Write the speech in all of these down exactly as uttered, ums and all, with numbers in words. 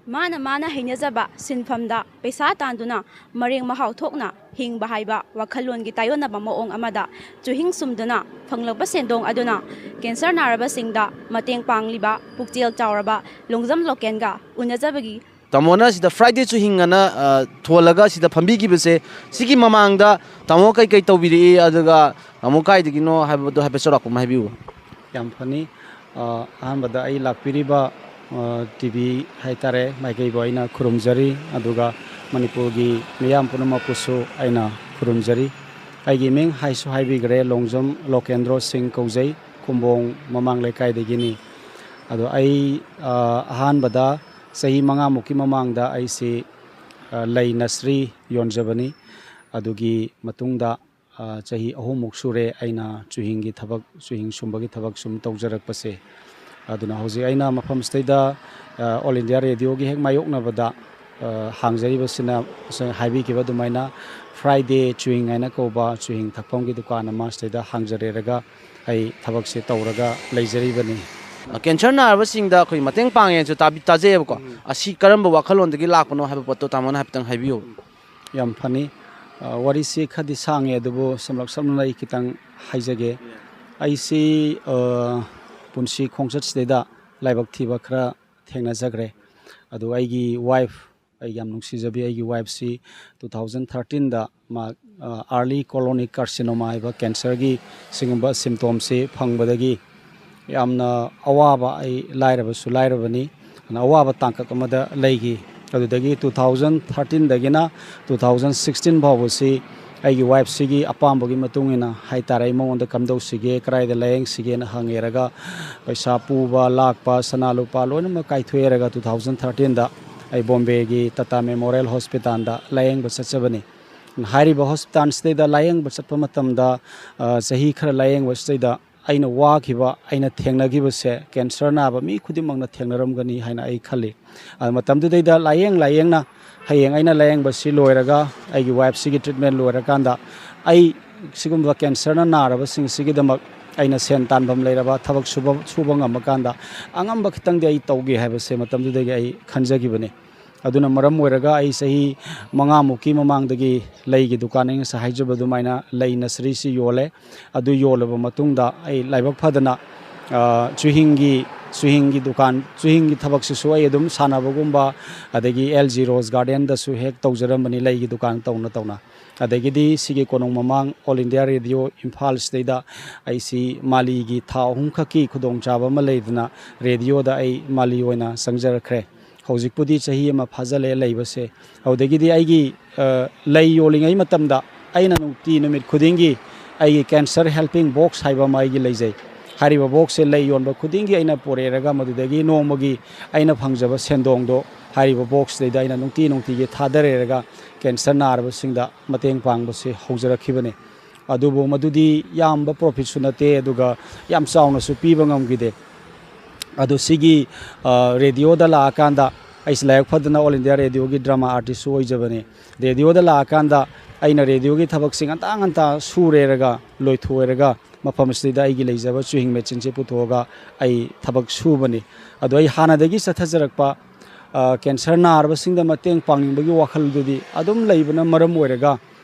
ꯃꯥꯅ ꯃꯥꯅ ꯍꯩꯅꯖꯕ ꯁꯤꯟꯐꯝꯗ ꯄꯩꯁꯥ ꯇꯥꯟꯗꯨꯅ ꯃꯔꯦꯡ ꯃꯍꯥꯎ ꯊꯣꯛꯅ ꯍꯤꯡꯕ ꯍꯥꯏꯕ ꯋꯥꯈꯜꯂꯣꯟꯒꯤ ꯇꯥꯏꯌꯣꯟꯅꯕ ꯃꯑꯣꯡ ꯑꯃꯗ ꯆꯨꯍꯤꯡ ꯁꯨꯝꯗꯨꯅ ꯐꯪꯂꯛꯄ ꯁꯦꯟꯗꯣꯡ ꯑꯗꯨꯅ ꯀꯦꯟꯁꯔ ꯅꯥꯔꯕꯁꯤꯡꯗ ꯃꯇꯦꯡ ꯄꯥꯡꯂꯤꯕ ꯄꯨꯛꯆꯦꯜ ꯆꯥꯎꯔꯕ ꯂꯣꯡꯖꯝ ꯂꯣꯀꯦꯟꯒ ꯎꯅꯖꯕꯒꯤ ꯇꯥꯃꯣꯅ ꯁꯤꯗ Friday ꯆꯨꯍꯤꯡ ꯑꯅ, ꯑ, ꯊꯣꯜꯂꯒ ꯁꯤꯗ ꯐꯝꯕꯤꯈꯤꯕꯁꯦ, ꯁꯤꯒꯤ ꯃꯃꯥꯡꯗ ꯇꯥꯃꯣ ꯀꯩꯀꯩ ꯇꯧꯕꯤꯔꯛꯏ, ꯑꯗꯨꯒ ꯇꯥꯃꯣ ꯀꯥꯏꯗꯒꯤꯅꯣ ꯍꯥꯏꯕꯗꯣ ꯍꯥꯏꯐꯦꯠ ꯆꯥꯎꯔꯥꯛꯄ ꯑꯃ ꯍꯥꯏꯕꯤꯌꯨ꯫ ꯌꯥꯝ ꯐꯅꯤ꯫ ꯑ, ꯑꯍꯥꯟꯕꯗ ꯑꯩ ꯂꯥꯛꯄꯤꯔꯤꯕ, ꯑ, ꯇꯤ ꯚꯤ ꯍꯥꯏꯇꯥꯔꯦ, ꯃꯥꯏꯀꯩꯕꯨ ꯑꯩꯅ ꯈꯨꯔꯨꯝꯖꯔꯤ, ꯑꯗꯨꯒ ꯃꯅꯤꯄꯨꯔꯒꯤ ꯃꯤꯌꯥꯝ ꯄꯨꯝꯅꯃꯛꯄꯨꯁꯨ ꯑꯩꯅ ꯈꯨꯔꯨꯝꯖꯔꯤ꯫ ꯑꯩꯒꯤ ꯃꯤꯡ ꯍꯥꯏꯁꯨ ꯍꯥꯏꯕꯤꯈ꯭ꯔꯦ, ꯂꯣꯡꯖꯝ ꯂꯣꯀꯦꯟꯗ꯭ꯔꯣ ꯁꯤꯡ ꯀꯧꯖꯩ, ꯀꯨꯝꯕꯣꯡ ꯃꯃꯥꯡ ꯂꯩꯀꯥꯏꯗꯒꯤꯅꯤ꯫ ꯑꯗꯣ ꯑꯩ, ꯑ, ꯑꯍꯥꯟꯕꯗ ꯆꯍꯤ ꯃꯉꯥꯃꯨꯛꯀꯤ ꯃꯃꯥꯡꯗ ꯑꯩꯁꯤ, ꯑ, ꯂꯩ ꯅꯁꯔꯤ ꯌꯣꯟꯖꯕꯅꯤ꯫ ꯑꯗꯨꯒꯤ ꯃꯇꯨꯡꯗ, ꯑ, ꯆꯍꯤ ꯑꯍꯨꯝꯃꯨꯛ ꯁꯨꯔꯦ ꯑꯩꯅ ꯆꯨꯍꯤꯡꯒꯤ ꯊꯕꯛ, ꯆꯨꯍꯤꯡ ꯁꯨꯝꯕꯒꯤ ꯊꯕꯛ ꯁꯨꯝ ꯇꯧꯖꯔꯛꯄꯁꯦ꯫ ꯑꯗꯨꯅ ꯍꯧꯖꯤꯛ ꯑꯩꯅ ꯃꯐꯝꯁꯤꯗꯩꯗ, ꯑ, All India Radioꯒꯤ ꯍꯦꯛ ꯃꯥꯌꯣꯛꯅꯕꯗ, ꯑ, ꯍꯥꯡꯖꯔꯤꯕꯁꯤꯅ, ꯉꯁꯥꯏ ꯍꯥꯏꯕꯤꯈꯤꯕ ꯑꯗꯨꯃꯥꯏꯅ Friday ꯆꯨꯍꯤꯡ ꯍꯥꯏꯅ ꯀꯧꯕ ꯆꯨꯍꯤꯡ ꯊꯛꯐꯝꯒꯤ ꯗꯨꯀꯥꯟ ꯑꯃ ꯁꯤꯗꯩꯗ ꯍꯥꯡꯖꯔꯦꯔꯒ ꯑꯩ ꯊꯕꯛꯁꯦ ꯇꯧꯔꯒ ꯂꯩꯖꯔꯤꯕꯅꯤ꯫ ꯀꯦꯟꯁꯔ ꯅꯥꯔꯕꯁꯤꯡꯗ ꯑꯩꯈꯣꯏ ꯃꯇꯦꯡ ꯄꯥꯡꯉꯦꯅꯁꯨ ꯇꯥꯕꯤ-, ꯇꯥꯖꯩꯌꯦꯕꯀꯣ꯫ ꯎꯝ꯫ ꯑꯁꯤ ꯀꯔꯝꯕ ꯋꯥꯈꯜꯂꯣꯟꯗꯒꯤ ꯂꯥꯛꯄꯅꯣ ꯍꯥꯏꯕ ꯄꯣꯠꯇꯣ ꯇꯥꯃꯣꯅ ꯍꯥꯏꯐꯦꯠꯇꯪ ꯍꯥꯏꯕꯤꯌꯨ꯫ ꯌꯥꯝ ꯐꯅꯤ꯫ ꯑ, ꯋꯥꯔꯤꯁꯤ ꯈꯔꯗꯤ ꯁꯥꯡꯉꯦ, ꯑꯗꯨꯕꯨ ꯁꯝꯂꯞ ꯁꯝꯂꯞꯅ ꯑꯩ ꯈꯤꯇꯪ ꯍꯥꯏꯖꯒꯦ꯫ ꯑꯩꯁꯤ, ꯑ, ꯄꯨꯟꯁꯤ ꯈꯣꯡꯆꯠꯁꯤꯗꯩꯗ ꯂꯥꯏꯕꯛ ꯊꯤꯕ ꯈꯔ ꯊꯦꯡꯅꯖꯈ꯭ꯔꯦ꯫ ꯑꯗꯨ ꯑꯩꯒꯤ wife, ꯑꯩ ꯌꯥꯝ ꯅꯨꯡꯁꯤꯖꯕꯤ ꯑꯩꯒꯤ wifeꯁꯤ two thousand thirteenꯗ ꯃꯥ, ꯑ, early colonic carcinoma ꯍꯥꯏꯕ cancerꯒꯤ ꯁꯤꯒꯨꯝꯕ symptomꯁꯤ ꯐꯪꯕꯗꯒꯤ ꯌꯥꯝꯅ ꯑꯋꯥꯕ, ꯑꯩ ꯂꯥꯏꯔꯕꯁꯨ ꯂꯥꯏꯔꯕꯅꯤ, ꯑꯗꯨꯅ ꯑꯋꯥꯕ ꯇꯥꯡꯀꯛ ꯑꯃꯗ ꯂꯩꯈꯤ꯫ ꯑꯗꯨꯗꯒꯤ two thousand thirteenꯗꯒꯤꯅ two thousand sixteen ꯐꯥꯎꯕꯁꯤ ꯑꯩꯒꯤ wifeꯁꯤꯒꯤ ꯑꯄꯥꯝꯕꯒꯤ ꯃꯇꯨꯡ ꯏꯟꯅ ꯍꯥꯏꯇꯥꯔꯦ, ꯑꯩ ꯃꯉꯣꯟꯗ ꯀꯝꯗꯧꯁꯤꯒꯦ, ꯀꯗꯥꯏꯗ ꯂꯥꯌꯦꯡꯁꯤꯒꯦꯅ ꯍꯪꯉꯦꯔꯒ ꯄꯩꯁꯥ ꯄꯨꯕ ꯂꯥꯛꯄ, ꯁꯅꯥ ꯂꯨꯄꯥ ꯂꯣꯏꯅꯃꯛ ꯀꯥꯏꯊꯣꯛꯑꯦꯔꯒ two thousand thirteenꯗ ꯑꯩ ꯕꯣꯝꯕꯦꯒꯤ Tata Memorial Hospitalꯗ ꯂꯥꯌꯦꯡꯕ ꯆꯠꯆꯕꯅꯤ꯫ ꯍꯥꯏꯔꯤꯕ hospitalꯁꯤꯗꯩꯗ ꯂꯥꯌꯦꯡꯕ ꯆꯠꯄ ꯃꯇꯝꯗ, ꯑ, ꯆꯍꯤ ꯈꯔ ꯂꯥꯌꯦꯡꯕꯁꯤꯗꯩꯗ ꯑꯩꯅ ꯋꯥꯈꯤꯕ, ꯑꯩꯅ ꯊꯦꯡꯅꯈꯤꯕꯁꯦ cancer ꯅꯥꯕ ꯃꯤ ꯈꯨꯗꯤꯡꯃꯛꯅ ꯊꯦꯡꯅꯔꯝꯒꯅꯤ ꯍꯥꯏꯅ ꯑꯩ ꯈꯜꯂꯤ꯫ ꯑ, ꯃꯇꯝꯗꯨꯗꯩꯗ ꯂꯥꯌꯦꯡ ꯂꯥꯌꯦꯡꯅ ꯍꯌꯦꯡ ꯑꯩꯅ ꯂꯥꯌꯦꯡꯕꯁꯤ ꯂꯣꯏꯔꯒ, ꯑꯩꯒꯤ wifeꯁꯤꯒꯤ treatment ꯂꯣꯏꯔꯀꯥꯟꯗ, ꯑꯩ ꯁꯤꯒꯨꯝꯕ cancerꯅ ꯅꯥꯔꯕꯁꯤꯡꯁꯤꯒꯤꯗꯃꯛ ꯑꯩꯅ ꯁꯦꯟ ꯇꯥꯟꯐꯝ ꯂꯩꯔꯕ, ꯊꯕꯛ ꯁꯨꯕ ꯁꯨꯕ ꯉꯝꯃꯀꯥꯟꯗ ꯑꯉꯝꯕ ꯈꯤꯇꯪꯗꯤ ꯑꯩ ꯇꯧꯒꯦ ꯍꯥꯏꯕꯁꯦ ꯃꯇꯝꯗꯨꯗꯒꯤ ꯑꯩ ꯈꯟꯖꯈꯤꯕꯅꯤ꯫ ꯑꯗꯨꯅ ꯃꯔꯝ ꯑꯣꯏꯔꯒ ꯑꯩ ꯆꯍꯤ ꯃꯉꯥꯃꯨꯛꯀꯤ ꯃꯃꯥꯡꯗꯒꯤ ꯂꯩꯒꯤ ꯗꯨꯀꯥꯟ, ꯑꯩ ꯉꯁꯥꯏ ꯍꯥꯏꯖꯕ ꯑꯗꯨꯃꯥꯏꯅ ꯂꯩ ꯅꯁꯔꯤꯁꯤ ꯌꯣꯜꯂꯦ꯫ ꯑꯗꯨ ꯌꯣꯜꯂꯕ ꯃꯇꯨꯡꯗ ꯑꯩ ꯂꯥꯏꯕꯛ ꯐꯗꯅ, ꯑ, ꯆꯨꯍꯤꯡꯒꯤ, ꯆꯨꯍꯤꯡꯒꯤ ꯗꯨꯀꯥꯟ, ꯆꯨꯍꯤꯡꯒꯤ ꯊꯕꯛꯁꯤꯁꯨ ꯑꯩ ꯑꯗꯨꯝ ꯁꯥꯟꯅꯕꯒꯨꯝꯕ, ꯑꯗꯒꯤ ꯑꯦꯜ ꯖꯤ ꯔꯣꯁ ꯒꯥꯔꯗꯦꯟꯗꯁꯨ ꯍꯦꯛ ꯇꯧꯖꯔꯝꯕꯅꯤ ꯂꯩꯒꯤ ꯗꯨꯀꯥꯟ ꯇꯧꯅ ꯇꯧꯅ꯫ ꯑꯗꯒꯤꯗꯤ ꯁꯤꯒꯤ ꯀꯣꯅꯨꯡ ꯃꯃꯥꯡ ꯑꯣꯜ ꯏꯟꯗꯤꯌꯥ ꯔꯦꯗꯤꯑꯣ ꯏꯝꯐꯥꯜꯁꯤꯗꯩꯗ ꯑꯩꯁꯤ ꯃꯥꯂꯤꯒꯤ ꯊꯥ ꯑꯍꯨꯝꯈꯛꯀꯤ ꯈꯨꯗꯣꯡꯆꯥꯕ ꯑꯃ ꯂꯩꯗꯅ ꯔꯦꯗꯤꯑꯣꯗ ꯑꯩ ꯃꯥꯂꯤ ꯑꯣꯏꯅ ꯆꯪꯖꯔꯛꯈ꯭ꯔꯦ꯫ ꯍꯧꯖꯤꯛꯄꯨꯗꯤ ꯆꯍꯤ ꯑꯃ ꯐꯥꯖꯜꯂꯛꯑꯦ ꯂꯩꯕꯁꯦ꯫ ꯑꯗꯨꯗꯒꯤꯗꯤ ꯑꯩꯒꯤ, ꯑ, ꯂꯩ ꯌꯣꯜꯂꯤꯉꯩ ꯃꯇꯝꯗ ꯑꯩꯅ ꯅꯨꯡꯇꯤ ꯅꯨꯃꯤꯠ ꯈꯨꯗꯤꯡꯒꯤ ꯑꯩꯒꯤ cancer helping box ꯍꯥꯏꯕ ꯑꯃ ꯑꯩꯒꯤ ꯂꯩꯖꯩ꯫ ꯍꯥꯏꯔꯤꯕ boxꯁꯦ ꯂꯩ ꯌꯣꯟꯕ ꯈꯨꯗꯤꯡꯒꯤ ꯑꯩꯅ ꯄꯨꯔꯛꯑꯦꯔꯒ ꯃꯗꯨꯗꯒꯤ ꯅꯣꯡꯃꯒꯤ ꯑꯩꯅ ꯐꯪꯖꯕ ꯁꯦꯟꯗꯣꯡꯗꯣ ꯍꯥꯏꯔꯤꯕ boxꯁꯤꯗꯩꯗ ꯑꯩꯅ ꯅꯨꯡꯇꯤ ꯅꯨꯡꯇꯤꯒꯤ ꯊꯥꯗꯔꯦꯔꯒ cancer ꯅꯥꯔꯕꯁꯤꯡꯗ ꯃꯇꯦꯡ ꯄꯥꯡꯕꯁꯦ ꯍꯧꯖꯔꯛꯈꯤꯕꯅꯤ꯫ ꯑꯗꯨꯕꯨ ꯃꯗꯨꯗꯤ ꯌꯥꯝꯕ profitꯁꯨ ꯅꯠꯇꯦ, ꯑꯗꯨꯒ ꯌꯥꯝ ꯆꯥꯎꯅꯁꯨ ꯄꯤꯕ ꯉꯝꯈꯤꯗꯦ꯫ ꯑꯗꯣ ꯁꯤꯒꯤ, ꯑ, ꯔꯦꯗꯤꯑꯣꯗ ꯂꯥꯛꯑꯀꯥꯟꯗ, ꯑꯩꯁꯦ ꯂꯥꯏꯕꯛ ꯐꯗꯅ ꯑꯣꯜ ꯏꯟꯗꯤꯌꯥ ꯔꯦꯗꯤꯑꯣꯒꯤ drama artistꯁꯨ ꯑꯣꯏꯖꯕꯅꯦ꯫ ꯔꯦꯗꯤꯑꯣꯗ ꯂꯥꯛꯑꯀꯥꯟꯗ ꯑꯩꯅ ꯔꯦꯗꯤꯑꯣꯒꯤ ꯊꯕꯛꯁꯤ ꯉꯟꯇꯥ ꯉꯟꯇꯥ ꯁꯨꯔꯦꯔꯒ, ꯂꯣꯏꯊꯣꯛꯑꯦꯔꯒ, ꯃꯐꯝꯁꯤꯗ ꯑꯩꯒꯤ ꯂꯩꯖꯕ ꯆꯨꯍꯤꯡ ꯃꯦꯆꯤꯟꯁꯦ ꯄꯨꯊꯣꯛꯑꯒ ꯑꯩ ꯊꯕꯛ ꯁꯨꯕꯅꯤ꯫ ꯑꯗꯣ ꯑꯩ ꯍꯥꯟꯅꯗꯒꯤ ꯆꯠꯊꯖꯔꯛꯄ, ꯑ, cancer ꯅꯥꯔꯕꯁꯤꯡꯗ ꯃꯇꯦꯡ ꯄꯥꯡꯅꯤꯡꯕꯒꯤ ꯋꯥꯈꯜꯗꯨꯗꯤ ꯑꯗꯨꯝ ꯂꯩꯕꯅ ꯃꯔꯝ ꯑꯣꯏꯔꯒ,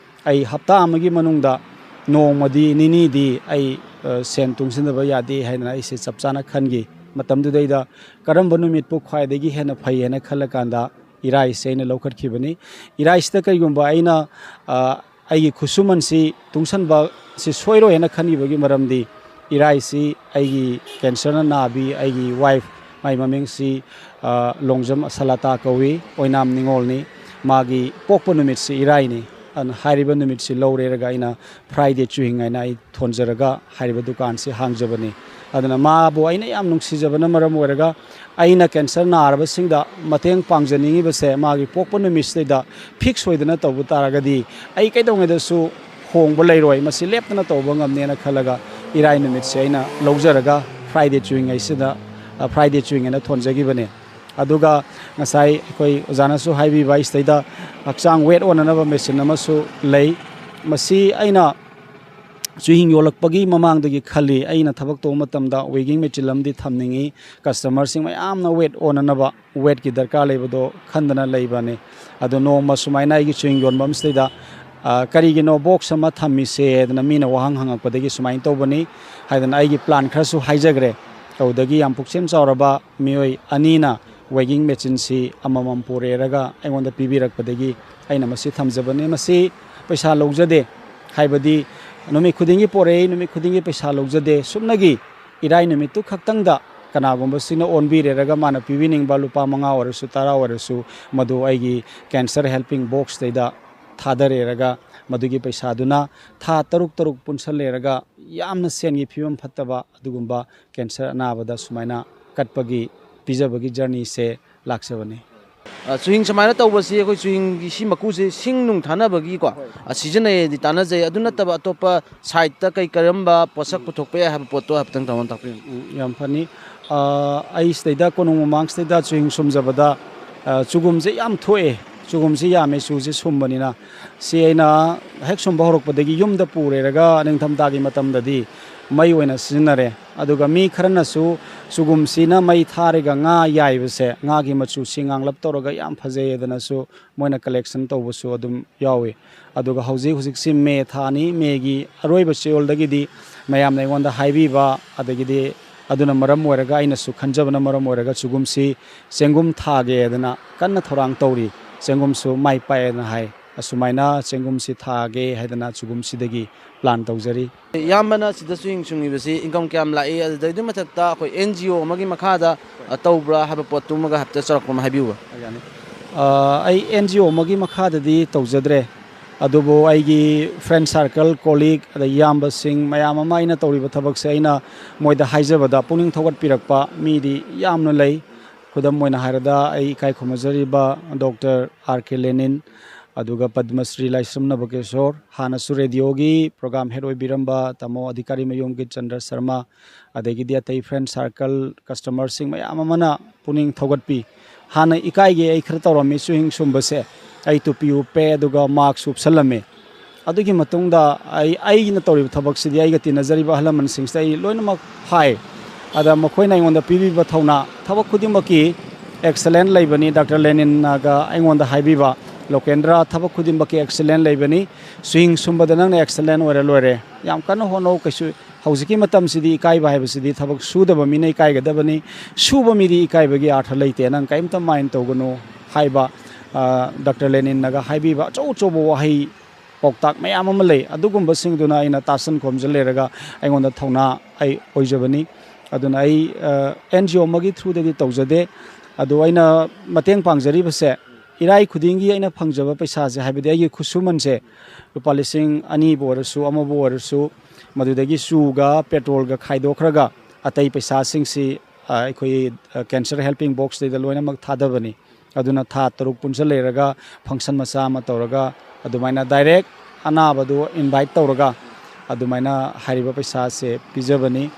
ꯑꯩ ꯍꯞꯇꯥ ꯑꯃꯒꯤ ꯃꯅꯨꯡꯗ ꯅꯣꯡꯃꯗꯤ ꯅꯤꯅꯤꯗꯤ ꯑꯩ, ꯑ, ꯁꯦꯟ ꯇꯨꯡꯁꯤꯟꯗꯕ ꯌꯥꯗꯦ ꯍꯥꯏꯗꯅ ꯑꯩꯁꯦ ꯆꯞ ꯆꯥꯅ ꯈꯟꯈꯤ꯫ ꯃꯇꯝꯗꯨꯗꯩꯗ ꯀꯔꯝꯕ ꯅꯨꯃꯤꯠꯄꯨ ꯈ꯭ꯋꯥꯏꯗꯒꯤ ꯍꯦꯟꯅ ꯐꯩ ꯍꯥꯏꯅ ꯈꯜꯂꯀꯥꯟꯗ ꯏꯔꯥꯏꯁꯦ ꯑꯩꯅ ꯂꯧꯈꯠꯈꯤꯕꯅꯤ꯫ ꯏꯔꯥꯏꯁꯤꯗ ꯀꯔꯤꯒꯨꯝꯕ ꯑꯩꯅ, ꯑ, ꯑꯩꯒꯤ ꯈꯨꯠꯁꯨꯃꯟꯁꯤ ꯇꯨꯡꯁꯟꯕ ꯁꯤ ꯁꯣꯏꯔꯣꯏ ꯍꯥꯏꯅ ꯈꯟꯈꯤꯕꯒꯤ ꯃꯔꯝꯗꯤ ꯏꯔꯥꯏꯁꯤ ꯑꯩꯒꯤ cancerꯅ ꯅꯥꯕꯤ ꯑꯩꯒꯤ wife, ꯃꯥꯏ ꯃꯃꯤꯡꯁꯤ, ꯑ, ꯂꯣꯡꯖꯝ ꯑꯁꯂꯥꯇꯥ ꯀꯧꯏ, ꯑꯣꯏꯅꯥꯝ ꯅꯤꯉꯣꯜꯅꯤ꯫ ꯃꯥꯒꯤ ꯄꯣꯛꯄ ꯅꯨꯃꯤꯠꯁꯤ ꯏꯔꯥꯏꯅꯤ꯫ ꯑꯗꯨꯅ ꯍꯥꯏꯔꯤꯕ ꯅꯨꯃꯤꯠꯁꯤ ꯂꯧꯔꯦꯔꯒ ꯑꯩꯅ Friday ꯆꯨꯍꯤꯡ ꯍꯥꯏꯅ ꯑꯩ ꯊꯣꯟꯖꯔꯒ ꯍꯥꯏꯔꯤꯕ ꯗꯨꯀꯥꯟꯁꯤ ꯍꯥꯡꯖꯕꯅꯤ꯫ ꯑꯗꯨꯅ ꯃꯥꯕꯨ ꯑꯩꯅ ꯌꯥꯝ ꯅꯨꯡꯁꯤꯖꯕꯅ ꯃꯔꯝ ꯑꯣꯏꯔꯒ ꯑꯩꯅ cancer ꯅꯥꯔꯕꯁꯤꯡꯗ ꯃꯇꯦꯡ ꯄꯥꯡꯖꯅꯤꯡꯉꯤꯕꯁꯦ ꯃꯥꯒꯤ ꯄꯣꯛꯄ ꯅꯨꯃꯤꯠꯁꯤꯗꯩꯗ fix ꯑꯣꯏꯗꯅ ꯇꯧꯕ ꯇꯥꯔꯒꯗꯤ ꯑꯩ ꯀꯩꯗꯧꯉꯩꯗꯁꯨ ꯍꯣꯡꯕ ꯂꯩꯔꯣꯏ, ꯃꯁꯤ ꯂꯦꯞꯇꯅ ꯇꯧꯕ ꯉꯝꯅꯦꯅ ꯈꯜꯂꯒ ꯏꯔꯥꯏ ꯅꯨꯃꯤꯠꯁꯦ ꯑꯩꯅ ꯂꯧꯖꯔꯒ Friday ꯆꯨꯍꯤꯡ ꯍꯥꯏꯁꯤꯗ, ꯑ, Friday ꯆꯨꯍꯤꯡ ꯍꯥꯏꯅ ꯊꯣꯟꯖꯈꯤꯕꯅꯦ꯫ ꯑꯗꯨꯒ ꯉꯁꯥꯏ ꯑꯩꯈꯣꯏ ꯑꯣꯖꯥꯅꯁꯨ ꯍꯥꯏꯕꯤꯕ ꯁꯤꯗꯩꯗ ꯍꯛꯆꯥꯡ weight ꯑꯣꯟꯅꯅꯕ machine ꯑꯃꯁꯨ ꯂꯩ꯫ ꯃꯁꯤ ꯑꯩꯅ ꯆꯨꯍꯤꯡ ꯌꯣꯜꯂꯛꯄꯒꯤ ꯃꯃꯥꯡꯗꯒꯤ ꯈꯜꯂꯤ, ꯑꯩꯅ ꯊꯕꯛ ꯇꯧꯕ ꯃꯇꯝꯗ ꯋꯦꯒꯤꯡ ꯃꯦꯆꯤꯟ ꯑꯃꯗꯤ ꯊꯝꯅꯤꯡꯉꯤ, ꯀꯁꯇꯃꯔꯁꯤꯡ ꯃꯌꯥꯝꯅ ꯋꯦꯠ ꯑꯣꯟꯅꯅꯕ ꯋꯦꯠꯀꯤ ꯗꯔꯀꯥꯔ ꯂꯩꯕꯗꯣ ꯈꯟꯗꯅ ꯂꯩꯕꯅꯤ꯫ ꯑꯗꯣ ꯅꯣꯡꯃ ꯁꯨꯃꯥꯏꯅ ꯑꯩꯒꯤ ꯆꯨꯍꯤꯡ ꯌꯣꯟꯕ ꯑꯃꯁꯤꯗꯩꯗ, "ꯑ, ꯀꯔꯤꯒꯤꯅꯣ ꯕꯣꯛꯁ ꯑꯃ ꯊꯝꯃꯤꯁꯦ?" ꯍꯥꯏꯗꯅ ꯃꯤꯅ ꯋꯥꯍꯪ ꯍꯪꯉꯛꯄꯗꯒꯤ ꯁꯨꯃꯥꯏꯅ ꯇꯧꯕꯅꯤ ꯍꯥꯏꯗꯅ ꯑꯩꯒꯤ ꯄ꯭ꯂꯥꯟ ꯈꯔꯁꯨ ꯍꯥꯏꯖꯈ꯭ꯔꯦ꯫ ꯑꯗꯨꯗꯒꯤ ꯌꯥꯝ ꯄꯨꯛꯁꯦꯝ ꯆꯥꯎꯔꯕ ꯃꯤꯑꯣꯏ ꯑꯅꯤꯅ ꯋꯦꯒꯤꯡ ꯃꯦꯆꯤꯟꯁꯤ ꯑꯃꯃꯝ ꯄꯨꯔꯦꯔꯒ ꯑꯩꯉꯣꯟꯗ ꯄꯤꯕꯤꯔꯛꯄꯗꯒꯤ ꯑꯩꯅ ꯃꯁꯤ ꯊꯝꯖꯕꯅꯤ꯫ ꯃꯁꯤ ꯄꯩꯁꯥ ꯂꯧꯖꯗꯦ, ꯍꯥꯏꯕꯗꯤ ꯅꯨꯃꯤꯠ ꯈꯨꯗꯤꯡꯒꯤ ꯄꯣꯔꯛꯏ, ꯅꯨꯃꯤꯠ ꯈꯨꯗꯤꯡꯒꯤ ꯄꯩꯁꯥ ꯂꯧꯖꯗꯦ꯫ ꯁꯨꯞꯅꯒꯤ ꯏꯔꯥꯏ ꯅꯨꯃꯤꯠꯇꯨ ꯈꯛꯇꯪꯗ ꯀꯅꯥꯒꯨꯝꯕꯁꯤꯅ ꯑꯣꯟꯕꯤꯔꯦꯔꯒ ꯃꯥꯅ ꯄꯤꯕꯤꯅꯤꯡꯕ ꯂꯨꯄꯥ ꯃꯉꯥ ꯑꯣꯏꯔꯁꯨ, ꯇꯔꯥ ꯑꯣꯏꯔꯁꯨ, ꯃꯗꯨ ꯑꯩꯒꯤ ꯀꯦꯟꯁꯔ ꯍꯦꯜꯄꯤꯡ ꯕꯣꯛꯁꯇꯩꯗ ꯊꯥꯗꯔꯦꯔꯒ ꯃꯗꯨꯒꯤ ꯄꯩꯁꯥꯗꯨꯅ ꯊꯥ ꯇꯔꯨꯛ ꯇꯔꯨꯛ ꯄꯨꯟꯁꯜꯂꯦꯔꯒ ꯌꯥꯝꯅ ꯁꯦꯟꯒꯤ ꯐꯤꯕꯝ ꯐꯠꯇꯕ ꯑꯗꯨꯒꯨꯝꯕ ꯀꯦꯟꯁꯔ ꯑꯅꯥꯕꯗ ꯁꯨꯃꯥꯏꯅ ꯀꯠꯄꯒꯤ, ꯄꯤꯖꯕꯒꯤ ꯖꯔꯅꯤꯁꯦ ꯂꯥꯛꯆꯕꯅꯤ꯫ ꯑ, ꯆꯨꯍꯤꯡ ꯁꯨꯃꯥꯏꯅ ꯇꯧꯕꯁꯤ ꯑꯩꯈꯣꯏ ꯆꯨꯍꯤꯡꯒꯤ ꯁꯤ ꯃꯀꯨꯁꯦ ꯁꯤꯡ ꯅꯨꯡ ꯊꯥꯅꯕꯒꯤ ꯀꯣ, ꯑ, ꯁꯤꯖꯤꯟꯅꯩꯗꯤ ꯇꯥꯟꯅꯖꯩ꯫ ꯑꯗꯨ ꯅꯠꯇꯕ ꯑꯇꯣꯞꯄ ꯁꯥꯏꯠꯇ ꯀꯩ ꯀꯔꯝꯕ ꯄꯣꯠꯁꯛ ꯄꯨꯊꯣꯛꯄ ꯌꯥꯏ ꯍꯥꯏꯕ ꯄꯣꯠꯇꯣ ꯍꯥꯏꯐꯦꯠꯇꯪ ꯇꯥꯃꯣꯅ ꯇꯥꯛꯄꯤꯌꯨ꯫ ꯎꯝ, ꯌꯥꯝ ꯐꯅꯤ꯫ ꯑ, ꯑꯩ ꯁꯤꯗꯩꯗ ꯀꯣꯅꯨꯡ ꯃꯃꯥꯡꯁꯤꯗꯩꯗ ꯆꯨꯍꯤꯡ ꯁꯨꯝꯖꯕꯗ, ꯑ, ꯆꯨꯒꯨꯝꯁꯦ ꯌꯥꯝ ꯊꯣꯛꯑꯦ꯫ ꯆꯨꯒꯨꯝꯁꯤ ꯌꯥꯝꯃꯦ, ꯆꯨꯁꯤ ꯁꯨꯝꯕꯅꯤꯅ꯫ ꯁꯤ ꯑꯩꯅ ꯍꯦꯛ ꯁꯨꯝꯕ ꯍꯧꯔꯛꯄꯗꯒꯤ ꯌꯨꯝꯗ ꯄꯨꯔꯦꯔꯒ ꯅꯤꯡꯊꯝꯊꯥꯒꯤ ꯃꯇꯝꯗꯗꯤ ꯃꯩ ꯑꯣꯏꯅ ꯁꯤꯖꯤꯟꯅꯔꯦ꯫ ꯑꯗꯨꯒ ꯃꯤ ꯈꯔꯅꯁꯨ ꯆꯨꯒꯨꯝꯁꯤꯅ ꯃꯩ ꯊꯥꯔꯒ ꯉꯥ ꯌꯥꯏꯕꯁꯦ, ꯉꯥꯒꯤ ꯃꯆꯨꯁꯤ ꯉꯥꯡꯂꯞ ꯇꯧꯔꯒ ꯌꯥꯝ ꯐꯖꯩ ꯑꯗꯨꯅꯁꯨ ꯃꯣꯏꯅ ꯀꯂꯦꯛꯁꯟ ꯇꯧꯕꯁꯨ ꯑꯗꯨꯝ ꯌꯥꯎꯏ꯫ ꯑꯗꯨꯒ ꯍꯧꯖꯤꯛ ꯍꯧꯖꯤꯛꯁꯤ ꯃꯦ ꯊꯥꯅꯤ, ꯃꯦꯒꯤ ꯑꯔꯣꯏꯕ ꯆꯌꯣꯜꯗꯒꯤꯗꯤ ꯃꯌꯥꯝꯅ ꯑꯩꯉꯣꯟꯗ ꯍꯥꯏꯕꯤꯕ, ꯑꯗꯒꯤꯗꯤ ꯑꯗꯨꯅ ꯃꯔꯝ ꯑꯣꯏꯔꯒ ꯑꯩꯅꯁꯨ ꯈꯟꯖꯕꯅ ꯃꯔꯝ ꯑꯣꯏꯔꯒ ꯆꯨꯒꯨꯝꯁꯤ ꯆꯦꯡꯒꯨꯝ ꯊꯥꯒꯦꯗꯅ ꯀꯟꯅ ꯊꯧꯔꯥꯡ ꯇꯧꯔꯤ꯫ ꯆꯦꯡꯒꯨꯝꯁꯨ ꯃꯥꯏ ꯄꯥꯛꯑꯦꯅ ꯍꯥꯏ꯫ ꯑꯁꯨꯃꯥꯏꯅ ꯆꯦꯡꯒꯨꯝꯁꯤ ꯊꯥꯒꯦ ꯍꯥꯏꯗꯅ ꯆꯨꯒꯨꯝꯁꯤꯗꯒꯤ ꯄ꯭ꯂꯥꯟ ꯇꯧꯖꯔꯤ꯫ ꯏꯌꯥꯝꯕꯅ ꯁꯤꯗ ꯆꯨꯍꯤꯡ ꯁꯨꯡꯉꯤꯕꯁꯤ ꯏꯟꯀꯝ ꯀꯌꯥꯝ ꯂꯥꯛꯏ? ꯑꯗꯨꯗꯩ ꯑꯗꯨꯒꯤ ꯃꯊꯛꯇ ꯑꯩꯈꯣꯏ ꯑꯦꯟ ꯖꯤ ꯑꯣ ꯑꯃꯒꯤ ꯃꯈꯥꯗ, ꯑ, ꯇꯧꯕ꯭ꯔꯥ ꯍꯥꯏꯕ ꯄꯣꯠꯇꯨꯃꯒ ꯍꯥꯏꯐꯦꯠ ꯆꯥꯎꯔꯥꯛꯄ ꯑꯃ ꯍꯥꯏꯕꯤꯌꯨꯕ꯫ ꯌꯥꯅꯤ꯫ ꯑ, ꯑꯩ ꯑꯦꯟ ꯖꯤ ꯑꯣ ꯑꯃꯒꯤ ꯃꯈꯥꯗꯗꯤ ꯇꯧꯖꯗ꯭ꯔꯦ, ꯑꯗꯨꯕꯨ ꯑꯩꯒꯤ ꯐ꯭ꯔꯦꯟ ꯁꯥꯔꯀꯜ, ꯀꯣꯂꯤꯛ, ꯑꯗꯩ ꯏꯌꯥꯝꯕꯁꯤꯡ ꯃꯌꯥꯝ ꯑꯃ ꯑꯩꯅ ꯇꯧꯔꯤꯕ ꯊꯕꯛꯁꯦ ꯑꯩꯅ ꯃꯣꯏꯗ ꯍꯥꯏꯖꯕꯗ ꯄꯨꯛꯅꯤꯡ ꯊꯧꯒꯠꯄꯤꯔꯛꯄ ꯃꯤꯗꯤ ꯌꯥꯝꯅ ꯂꯩ꯫ ꯈꯨꯗꯝ ꯑꯣꯏꯅ ꯍꯥꯏꯔꯕꯗ ꯑꯩ ꯏꯀꯥꯏ ꯈꯨꯝꯅꯖꯔꯤꯕ ꯗꯣꯛꯇꯔ ꯑꯥꯔ ꯀꯦ ꯂꯦꯅꯤꯟ, ꯑꯗꯨꯒ ꯄꯗꯃꯁ꯭ꯔꯤ ꯂꯥꯏꯁ꯭ꯔꯝ ꯅꯕꯀꯦꯁꯣꯔ, ꯍꯥꯟꯅꯁꯨ ꯔꯦꯗꯤꯑꯣꯒꯤ ꯄ꯭ꯔꯣꯒ꯭ꯔꯥꯝ ꯍꯦꯗ ꯑꯣꯏꯕꯤꯔꯝꯕ ꯇꯥꯃꯣ ꯑꯙꯤꯀꯥꯔꯤ ꯃꯌꯨꯝꯒꯤ ꯆꯟꯗ꯭ꯔ ꯁꯔꯃ, ꯑꯗꯒꯤꯗꯤ ꯑꯇꯩ ꯐ꯭ꯔꯦꯟ ꯁꯥꯔꯀꯜ, ꯀꯁꯇꯃꯔꯁꯤꯡ ꯃꯌꯥꯝ ꯑꯃꯅ ꯄꯨꯛꯅꯤꯡ ꯊꯧꯒꯠꯄꯤ꯫ ꯍꯥꯟꯅ ꯏꯀꯥꯏꯒꯦ, ꯑꯩ ꯈꯔ ꯇꯧꯔꯝꯃꯤ ꯆꯨꯍꯤꯡ ꯁꯨꯝꯕꯁꯦ, ꯑꯩ ꯇꯨꯄꯤ ꯎꯞꯄꯦ ꯑꯗꯨꯒ ꯃꯥꯛꯁ ꯎꯞꯁꯜꯂꯝꯃꯤ꯫ ꯑꯗꯨꯒꯤ ꯃꯇꯨꯡꯗ ꯑꯩ, ꯑꯩꯅ ꯇꯧꯔꯤꯕ ꯊꯕꯛꯁꯤꯗꯤ ꯑꯩꯒ ꯇꯤꯟꯅꯖꯔꯤꯕ ꯑꯍꯜ ꯂꯃꯟꯁꯤꯡꯁꯤꯗ ꯑꯩ ꯂꯣꯏꯅꯃꯛ ꯍꯥꯏ꯫ ꯑꯗ ꯃꯈꯣꯏꯅ ꯑꯩꯉꯣꯟꯗ ꯄꯤꯕꯤꯕ ꯊꯧꯅꯥ, ꯊꯕꯛ ꯈꯨꯗꯤꯡꯃꯛꯀꯤ excellent ꯂꯩꯕꯅꯤ꯫ ꯗꯥꯛꯇꯔ ꯂꯦꯅꯤꯟꯅꯒ ꯑꯩꯉꯣꯟꯗ ꯍꯥꯏꯕꯤꯕ, "ꯂꯣꯀꯦꯟꯗ꯭ꯔ, ꯊꯕꯛ ꯈꯨꯗꯤꯡꯃꯛꯀꯤ excellent ꯂꯩꯕꯅꯤ, ꯆꯨꯍꯤꯡ ꯁꯨꯝꯕꯗ ꯅꯪꯅ excellent ꯑꯣꯏꯔ ꯂꯣꯏꯔꯦ, ꯌꯥꯝ ꯀꯟꯅ ꯍꯣꯠꯅꯧ, ꯀꯩꯁꯨ ꯍꯧꯖꯤꯛꯀꯤ ꯃꯇꯝꯁꯤꯗꯤ ꯏꯀꯥꯏꯕ ꯍꯥꯏꯕꯁꯤꯗꯤ ꯊꯕꯛ ꯁꯨꯗꯕ ꯃꯤꯅ ꯏꯀꯥꯏꯒꯗꯕꯅꯤ, ꯁꯨꯕ ꯃꯤꯗꯤ ꯏꯀꯥꯏꯕꯒꯤ ꯑꯥꯔꯊ ꯂꯩꯇꯦ, ꯅꯪ ꯀꯔꯤꯝꯇ mind ꯇꯧꯒꯅꯨ" ꯍꯥꯏꯕ, ꯑ, ꯗꯥꯛꯇꯔ ꯂꯦꯅꯤꯟꯅꯒ ꯍꯥꯏꯕꯤꯕ ꯑꯆꯧ ꯑꯆꯧꯕ ꯋꯥꯍꯩ ꯄꯥꯎꯇꯥꯛ ꯃꯌꯥꯝ ꯑꯃ ꯂꯩ꯫ ꯑꯗꯨꯒꯨꯝꯕꯁꯤꯡꯗꯨꯅ ꯑꯩꯅ ꯇꯥꯁꯟ ꯈꯣꯝꯖꯜ ꯂꯩꯔꯒ ꯑꯩꯉꯣꯟꯗ ꯊꯧꯅꯥ ꯑꯩ ꯑꯣꯏꯖꯕꯅꯤ꯫ ꯑꯗꯨꯅ ꯑꯩ, ꯑ, NGO ꯑꯃꯒꯤ through ꯗꯗꯤ ꯇꯧꯖꯗꯦ꯫ ꯑꯗꯨ ꯑꯩꯅ ꯃꯇꯦꯡ ꯄꯥꯡꯖꯔꯤꯕꯁꯦ, ꯏꯔꯥꯏ ꯈꯨꯗꯤꯡꯒꯤ ꯑꯩꯅ ꯐꯪꯖꯕ ꯄꯩꯁꯥꯁꯦ, ꯍꯥꯏꯕꯗꯤ ꯑꯩꯒꯤ ꯈꯨꯠꯁꯨꯃꯟꯁꯦ, ꯂꯨꯄꯥ ꯂꯤꯁꯤꯡ ꯑꯅꯤꯕꯨ ꯑꯣꯏꯔꯁꯨ, ꯑꯃꯕꯨ ꯑꯣꯏꯔꯁꯨ, ꯃꯗꯨꯗꯒꯤ ꯆꯨꯒ ꯄꯦꯇ꯭ꯔꯣꯜꯒ ꯈꯥꯏꯗꯣꯛꯈ꯭ꯔꯒ ꯑꯇꯩ ꯄꯩꯁꯥꯁꯤꯡꯁꯤ, ꯑ, ꯑꯩꯈꯣꯏꯒꯤ, ꯑ, cancer helping box ꯇꯩꯗ ꯂꯣꯏꯅꯃꯛ ꯊꯥꯗꯕꯅꯤ꯫ ꯑꯗꯨꯅ ꯊꯥ ꯇꯔꯨꯛ ꯄꯨꯟꯁꯤꯜ ꯂꯩꯔꯒ function ꯃꯆꯥ ꯑꯃ ꯇꯧꯔꯒ ꯑꯗꯨꯃꯥꯏꯅ direct ꯑꯅꯥꯕꯗꯨ invite ꯇꯧꯔꯒ ꯑꯗꯨꯃꯥꯏꯅ ꯍꯥꯏꯔꯤꯕ ꯄꯩꯁꯥꯁꯦ ꯄꯤꯖꯕꯅꯤ꯫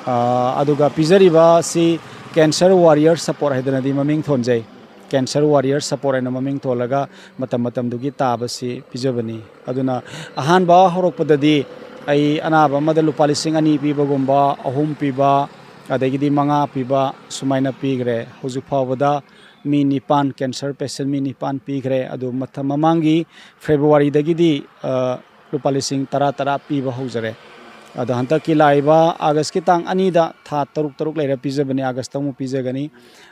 ꯑ, ꯑꯗꯨꯒ ꯄꯤꯖꯔꯤꯕ ꯑꯁꯤ Cancer Warrior Support ꯍꯥꯏꯗꯅꯗꯤ ꯃꯃꯤꯡ ꯊꯣꯟꯖꯩ꯫ Cancer Warrior Support ꯍꯥꯏꯅ ꯃꯃꯤꯡ ꯊꯣꯜꯂꯒ ꯃꯇꯝ ꯃꯇꯝꯗꯨꯒꯤ ꯇꯥꯕꯁꯤ ꯄꯤꯖꯕꯅꯤ꯫ ꯑꯗꯨꯅ ꯑꯍꯥꯟꯕ ꯍꯧꯔꯛꯄꯗꯗꯤ ꯑꯩ ꯑꯅꯥꯕ ꯑꯃꯗ ꯂꯨꯄꯥ ꯂꯤꯁꯤꯡ ꯑꯅꯤ ꯄꯤꯕꯒꯨꯝꯕ, ꯑꯍꯨꯝ ꯄꯤꯕ, ꯑꯗꯒꯤꯗꯤ ꯃꯉꯥ ꯄꯤꯕ ꯁꯨꯃꯥꯏꯅ ꯄꯤꯈ꯭ꯔꯦ꯫ ꯍꯧꯖꯤꯛ ꯐꯥꯎꯕꯗ ꯃꯤ ꯅꯤꯄꯥꯟ, cancer patient ꯃꯤ ꯅꯤꯄꯥꯟ ꯄꯤꯈ꯭ꯔꯦ꯫ ꯑꯗꯨ ꯃꯊꯪ, ꯃꯃꯥꯡꯒꯤ February ꯗꯒꯤꯗꯤ, ꯑ, ꯂꯨꯄꯥ ꯂꯤꯁꯤꯡ ꯇꯔꯥ ꯇꯔꯥ ꯄꯤꯕ ꯍꯧꯖꯔꯦ꯫ ꯑꯗꯣ ꯍꯟꯗꯛꯀꯤ ꯂꯥꯛꯏꯕ August ꯀꯤ ꯇꯥꯡ ꯑꯅꯤꯗ ꯊꯥ ꯇꯔꯨꯛ ꯇꯔꯨꯛ ꯂꯩꯔ ꯄꯤꯖꯕꯅꯤ, August ꯇ ꯑꯃꯨꯛ ꯄꯤꯖꯒꯅꯤ,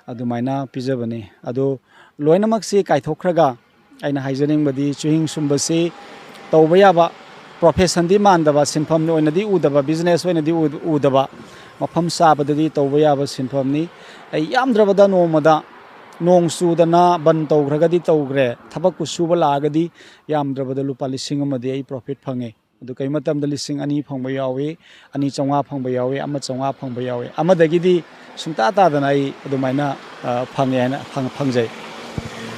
ꯑꯗꯨꯃꯥꯏꯅ ꯄꯤꯖꯕꯅꯤ꯫ ꯑꯗꯨ ꯂꯣꯏꯅꯃꯛꯁꯤ ꯀꯥꯏꯊꯣꯛꯈ꯭ꯔꯒ ꯑꯩꯅ ꯍꯥꯏꯖꯅꯤꯡꯕꯗꯤ ꯆꯨꯍꯤꯡ ꯁꯨꯝꯕꯁꯤ ꯇꯧꯕ ꯌꯥꯕ profession ꯗꯤ ꯃꯥꯟꯗꯕ, ꯁꯤꯟꯐꯝ ꯑꯣꯏꯅꯗꯤ ꯎꯗꯕ, business ꯑꯣꯏꯅꯗꯤ ꯎ-, ꯎꯗꯕ, ꯃꯐꯝ ꯆꯥꯕꯗꯗꯤ ꯇꯧꯕ ꯌꯥꯕ ꯁꯤꯟꯐꯝꯅꯤ꯫ ꯑꯩ ꯌꯥꯝꯗ꯭ꯔꯕꯗ ꯅꯣꯡꯃꯗ, ꯅꯣꯡ ꯆꯨꯗꯅ ꯕꯟ ꯇꯧꯈ꯭ꯔꯒꯗꯤ ꯇꯧꯈ꯭ꯔꯦ, ꯊꯕꯛꯄꯨ ꯁꯨꯕ ꯂꯥꯛꯑꯒꯗꯤ ꯌꯥꯝꯗ꯭ꯔꯕꯗ ꯂꯨꯄꯥ ꯂꯤꯁꯤꯡ ꯑꯃꯗꯤ ꯑꯩ profit ꯐꯪꯉꯤ꯫ ꯑꯗꯨ ꯀꯩ ꯃꯇꯝꯗ ꯂꯤꯁꯤꯡ ꯑꯅꯤ ꯐꯪꯕ ꯌꯥꯎꯏ, ꯑꯅꯤ ꯆꯥꯝꯃꯉꯥ ꯐꯪꯕ ꯌꯥꯎꯏ, ꯑꯃ ꯆꯥꯝꯃꯉꯥ ꯐꯪꯕ ꯌꯥꯎꯏ꯫ ꯑꯃꯗꯒꯤꯗꯤ ꯁꯨꯡꯇꯥ ꯇꯥꯗꯅ ꯑꯩ ꯑꯗꯨꯃꯥꯏꯅ, ꯑ, ꯐꯪꯉꯦ ꯍꯥꯏꯅ ꯐꯪ-, ꯐꯪꯖꯩ꯫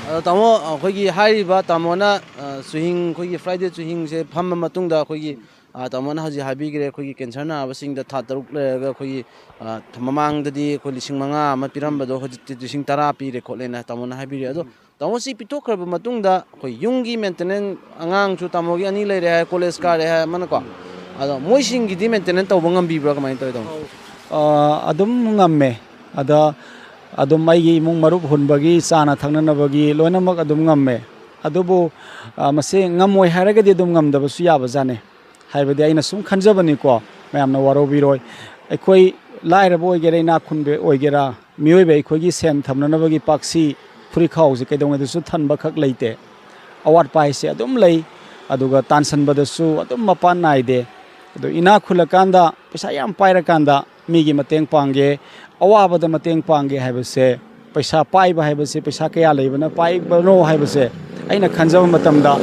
ꯑꯗꯣ ꯇꯥꯃꯣ, ꯑꯩꯈꯣꯏꯒꯤ ꯍꯥꯏꯔꯤꯕ ꯇꯥꯃꯣꯅ, ꯑ, ꯆꯨꯍꯤꯡ, ꯑꯩꯈꯣꯏꯒꯤ Friday ꯆꯨꯍꯤꯡꯁꯦ ꯐꯝꯃ ꯃꯇꯨꯡꯗ ꯑꯩꯈꯣꯏꯒꯤ, ꯑ, ꯇꯥꯃꯣꯅ ꯍꯧꯖꯤꯛ ꯍꯥꯏꯕꯤꯈ꯭ꯔꯦ, ꯑꯩꯈꯣꯏꯒꯤ cancer ꯅꯥꯕꯁꯤꯡꯗ ꯊꯥ ꯇꯔꯨꯛ ꯂꯩꯔꯒ ꯑꯩꯈꯣꯏꯒꯤ, ꯑ, ꯃꯃꯥꯡꯗꯗꯤ ꯑꯩꯈꯣꯏ ꯂꯤꯁꯤꯡ ꯃꯉꯥ ꯑꯃ ꯄꯤꯔꯝꯕꯗꯣ ꯍꯧꯖꯤꯛꯇꯤ ꯂꯤꯁꯤꯡ ꯇꯔꯥ ꯄꯤꯔꯦ ꯈꯣꯠꯂꯦꯅ ꯇꯥꯃꯣꯅ ꯍꯥꯏꯕꯤꯔꯦ꯫ ꯑꯗꯣ ꯇꯥꯃꯣ, ꯁꯤ ꯄꯤꯊꯣꯛꯈ꯭ꯔꯕ ꯃꯇꯨꯡꯗ ꯑꯩꯈꯣꯏ ꯌꯨꯝꯒꯤ ꯃꯦꯟꯇꯦꯅꯦꯟꯁ, ꯑꯉꯥꯡꯁꯨ ꯇꯥꯃꯣꯒꯤ ꯑꯅꯤ ꯂꯩꯔꯦ ꯍꯥꯏ, ꯀꯣꯂꯦꯖ ꯀꯥꯔꯦ ꯍꯥꯏ ꯑꯃꯅꯀꯣ, ꯑꯗꯣ ꯃꯣꯏꯁꯤꯡꯒꯤꯗꯤ ꯃꯦꯟꯇꯦꯅꯦꯟꯁ ꯇꯧꯕ ꯉꯝꯕꯤꯕ꯭ꯔꯥ, ꯀꯃꯥꯏꯅ ꯇꯧꯋꯤ ꯇꯥꯃꯣ? ꯑ, ꯑꯗꯨꯝ ꯉꯝꯃꯦ꯫ ꯑꯗ ꯑꯗꯨꯝ ꯑꯩꯒꯤ ꯏꯃꯨꯡ ꯃꯔꯨꯞ ꯍꯨꯟꯕꯒꯤ, ꯆꯥꯅ ꯊꯛꯅꯅꯕꯒꯤ ꯂꯣꯏꯅꯃꯛ ꯑꯗꯨꯝ ꯉꯝꯃꯦ꯫ ꯑꯗꯨꯕꯨ, ꯑ, ꯃꯁꯤ ꯉꯝꯃꯣꯏ ꯍꯥꯏꯔꯒꯗꯤ ꯑꯗꯨꯝ ꯉꯝꯗꯕꯁꯨ ꯌꯥꯕꯖꯥꯠꯅꯤ꯫ ꯍꯥꯏꯕꯗꯤ ꯑꯩꯅ ꯁꯨꯝ ꯈꯟꯖꯕꯅꯤꯀꯣ, ꯃꯌꯥꯝꯅ ꯋꯥꯔꯧꯕꯤꯔꯣꯏ꯫ ꯑꯩꯈꯣꯏ ꯂꯥꯏꯔꯕ ꯑꯣꯏꯒꯦꯔꯥ, ꯏꯅꯥꯛ ꯈꯨꯟꯕ ꯑꯣꯏꯒꯦꯔꯥ, ꯃꯤꯑꯣꯏꯕ ꯑꯩꯈꯣꯏꯒꯤ ꯁꯦꯟ ꯊꯝꯅꯅꯕꯒꯤ ꯄꯥꯛꯁꯤ ꯐꯨꯔꯤꯈꯥꯎꯁꯦ ꯀꯩꯗꯧꯉꯩꯗꯁꯨ ꯊꯟꯕꯈꯛ ꯂꯩꯇꯦ꯫ ꯑꯋꯥꯠꯄ ꯍꯥꯏꯁꯦ ꯑꯗꯨꯝ ꯂꯩ꯫ ꯑꯗꯨꯒ ꯇꯥꯟꯁꯤꯟꯕꯗꯁꯨ ꯑꯗꯨꯝ ꯃꯄꯥꯟ ꯅꯥꯏꯗꯦ꯫ ꯑꯗꯣ ꯏꯅꯥꯛ ꯈꯨꯜꯂꯀꯥꯟꯗ, ꯄꯩꯁꯥ ꯌꯥꯝ ꯄꯥꯏꯔꯀꯥꯟꯗ ꯃꯤꯒꯤ ꯃꯇꯦꯡ ꯄꯥꯡꯒꯦ, ꯑꯋꯥꯕꯗ ꯃꯇꯦꯡ ꯄꯥꯡꯒꯦ ꯍꯥꯏꯕꯁꯦ, ꯄꯩꯁꯥ ꯄꯥꯏꯕ ꯍꯥꯏꯕꯁꯦ, ꯄꯩꯁꯥ ꯀꯌꯥ ꯂꯩꯕꯅ ꯄꯥꯏꯕꯅꯣ ꯍꯥꯏꯕꯁꯦ ꯑꯩꯅ ꯈꯟꯖꯕ ꯃꯇꯝꯗ